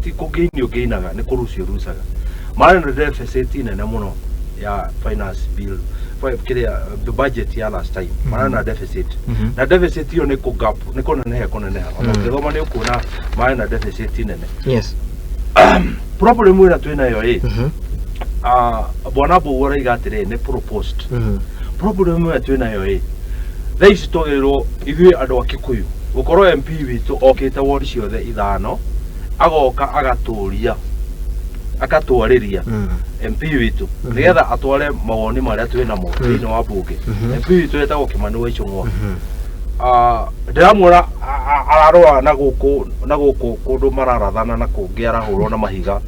ti kũngĩinio ngĩinaga, nĩ kũrucio rucaga. Marĩ na deficit nene mũno ya finance bill, kĩrĩa, the budget ya last time, marĩ na deficit. Na deficit ĩyo nĩ kũ gap, nĩ kũneneha kũneneha. Ona ũkĩthoma nĩ ũkuona marĩ na deficit nene. Problem ĩrĩa twĩ nayo ĩ, bwana Mbũgũ araiga atĩrĩ nĩ proposed. Problem ĩrĩa twĩ nayo ĩ, thaa ici twagĩrĩirwo ithuĩ andũ a Kikuyu gũkorwo MP witũ okĩte ward ciothe ithano, agoka agatũria, akatwarĩria. MP witũ, nĩgetha atware mawoni marĩa twĩ namo thĩinĩ wa bunge. MP witũ etagwo Kimani wa Ichung'wa. Ndĩramuona ararũa na gũkũ na gũkũ, kũndũ mararathana na kũngĩ arahũrwo na mahiga.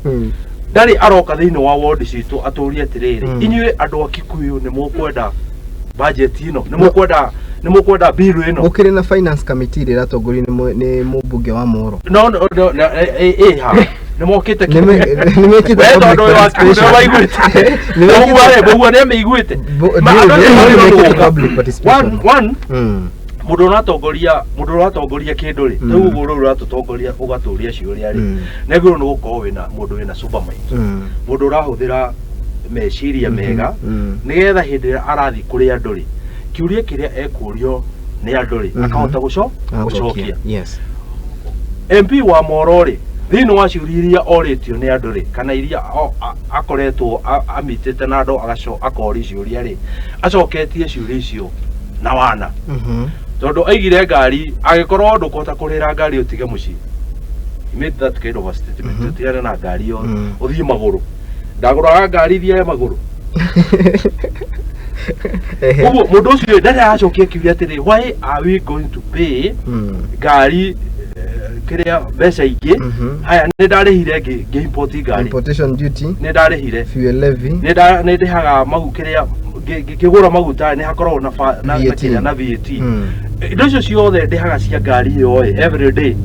Ndarĩ aroka thĩinĩ wa ward citũ atũrie atĩrĩrĩ, inyuĩ andũ a Kikuyu, nĩ mũkwenda budget ĩno, nĩ mũkwenda bill ĩno? Gũkĩrĩ na finance committee ĩrĩa ĩratongorio nĩ mũmbunge wa Moro. No, ĩ ha nĩ mokĩte? Nĩ mekĩte We public tondũ wa Kikuyu nĩ participation. waiguĩte. Nĩ mekĩte- Mũguo rĩ, mũguo nĩ amĩiguĩte. Ndiũĩ, Andũ no nĩ nĩ mekĩte gũka. public participation. One, mũndũ ũratongoria kĩndũ rĩ, rĩu ũguo rĩu ũratũtongoria ũgatũria ciũria rĩ, nĩagĩrĩirwo nĩ gũkorwo wĩna mũndũ wĩna sober mind, mũndũ ũrahũthĩra meciria mega, nĩgetha hĩndĩ ĩrĩa arathiĩ kũrĩ andũ rĩ, kĩũria kĩrĩa ekũrio nĩ andũ rĩ, akahota gũcokia. MP wa Moro rĩ, thĩinĩ wa ciũria iria orĩtio nĩ andũ rĩ, kana iria akoretwo amitĩte na andũ, akoria ciũria rĩ, acoketie ciũria icio na wana, tondũ aigire ngari, angĩkorwo ndũkũhota kũrĩhĩra ngari, ũtige mũciĩ. He made that kind of a statement. Ũtigane na ngari ĩyo, ũthiĩ magũrũ. Ndagũraga ngari thiage magũrũ. Ũguo mũndũ ũcio ndarĩ aracokia kiuria atĩrĩ, why are we going to pay ngari, kĩrĩa, mbeca ingĩ? Haya, nĩ ndarĩhire ngĩ import ngari. Importation duty. Nĩ ndarĩhire. Fuel levy. Nĩ ndĩhaga mau, kĩrĩa, ngĩgũra maguta nĩ hakoragwo na na VAT. Kĩrĩa, na VAT. Indo icio ciothe ndĩhaga cia ngari ĩyo ĩ every day,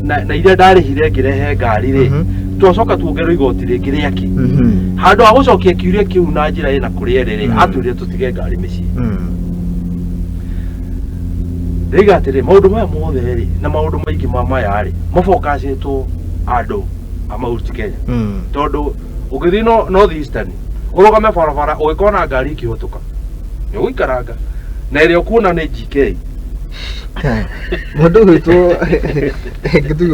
na iria ndarĩhire ngĩrehe ngari rĩ, twacoka tuongerwo igoti rĩngĩ rĩaki. Handũ ha gũcokia kiuria kĩu na njĩra ĩna kũrĩa ĩrĩ rĩ, atwĩrire tũtige ngari mĩciĩ. Ndĩiga atĩrĩ, maũndũ maya mothe rĩ, na maũndũ maingĩ ma maya rĩ, mabokacĩtwo andũ a Mount Kenya, tondũ ũngĩthiĩ no North Eastern, ũrũgame barabara, ũgĩkona ngari ikĩhĩtũka, nĩ ũgũikaranga na ĩrĩa ũkuona nĩ GK. Mũndũ gwĩtwo ngĩtuge.